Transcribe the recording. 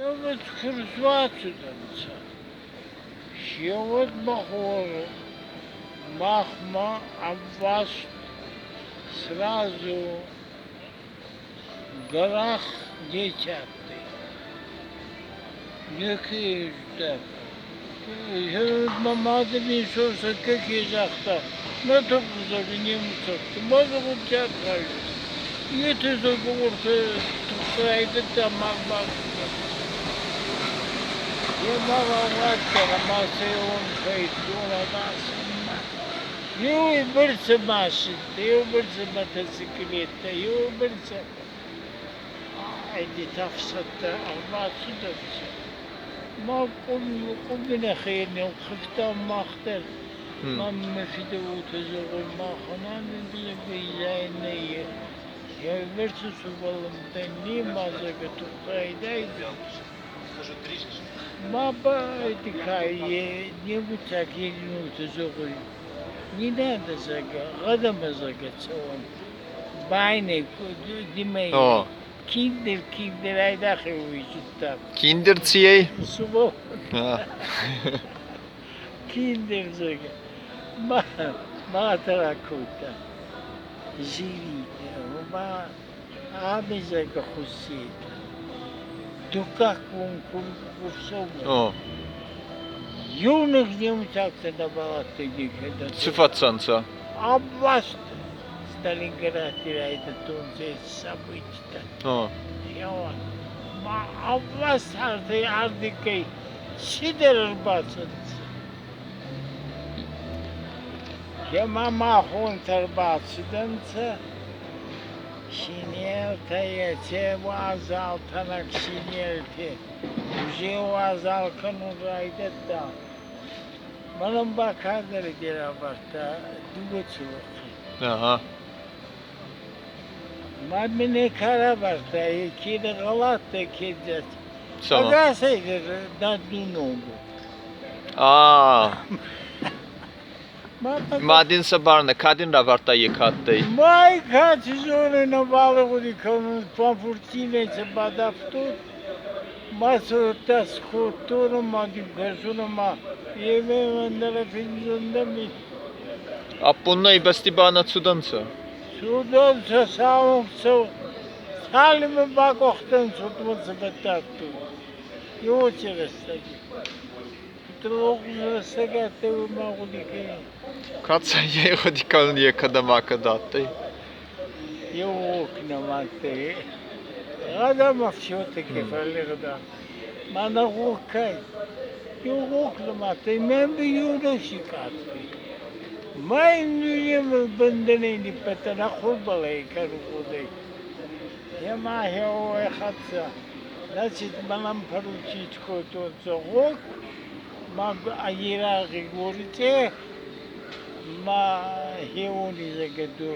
Еуӕд курдуацудӕнцӕ, еуӕд мӕ хор, махмӕ ӕвваст сразу гӕрах неке адтӕй. Неке зудта. Мӕ мадӕ мин сосӕггӕ ке загъта, нӕ туххӕй немуцӕгтӕ, ма зӕгъун, архайун. Етӕ зӕгъун, туххӕй райдӕдта мах бацудӕнцӕ. Е ма рауадтӕн ӕма сӕ Еуей бӕрцӕ машинтӕ, еу бӕрцӕ мотоциклеттӕ, еу бӕрцӕ айдетӕ ӕфсӕдтӕ ӕрбацудӕнцӕ. Ма къуми нӕхе нилхъивта мах дӕр. Ма мӕ фидӕ уотӕ зӕгъуй, махӕн нӕййе. Еу бӕрцӕ сувӕллӕнттӕ нимадзӕгӕ туххӕй Ма немуцаг уотӕ зӕгъуй, не надо, зӕгъгӕ, гъӕдӕмӕ, зӕгъгӕ, цӕуӕн. Байнӕ димӕ Kinder, Kinder айдагъ зудта. Kinder ци ӕй? Сувӕллон. Kinder, зӕгъгӕ. Ма, ма ракодта. Зилитӕ, ма ами, зӕгъгӕ, хуссетӕ. Дуккаг бон ку рцӕуӕн. Еунӕг немуцӕгтӕ нӕбал адтӕй некӕд. Ци фӕцӕнцӕ? Ӕвваст Сталингради райдӕдтонцӕ событитӕ. Ма ӕвваст ардигӕй цидӕр ӕрбацӕнцӕ. Ема махонтӕ ӕрбацудӕнцӕ, шинелтӕ еци уазал тӕнӕг шинелти уже уазал кӕнун райдӕдта. Мӕнӕн ба кадӕр равардта дууӕ цулухъи. Ма мин ка равардта, ке гъӕлаттӕ, ке ӕгасӕй дӕр дӕ ногу. Ма дин сӕ барнӕ, ка дин равардта, е ка адтӕй? Май ка ци зоне, нӕбал гъуди кӕнун, фурцийнӕй сӕ бадафтон, ма сӕ скодтон ӕма дин кӕсун ӕма еме ӕндӕр финсун ми. Ӕппун нӕ бӕсти ба нӕ цудӕнцӕ? Цудӕнцӕ сауӕнгцӕ, цалинмӕ бакъохтӕнцӕ, уӕдмӕ сӕ бадардтон. Еуци рӕстӕги. Рӕстӕг адтӕй, ма гъуди кӕнун. Кӕцӕй ӕй гъуди кӕнун, е кӕдӕм кӕд адтӕй? Еу окна адтӕй. Гъӕдӕмӕ все-таки фӕллигъдан. Ма нӕ гъогкӕй. Еу окна адтӕй, мӕн би еунӕг сикъа адтӕй. Ма ин бӕндӕнӕй ниппӕттӕн, ӕ хъурбӕл ӕй кӕнун гъудӕй. Ема хеуой хӕццӕ, значит, мӕнӕн поручить кодтонцӕ гъог, ма ирагъи горитъе, ма хеуони зӕгъгӕ.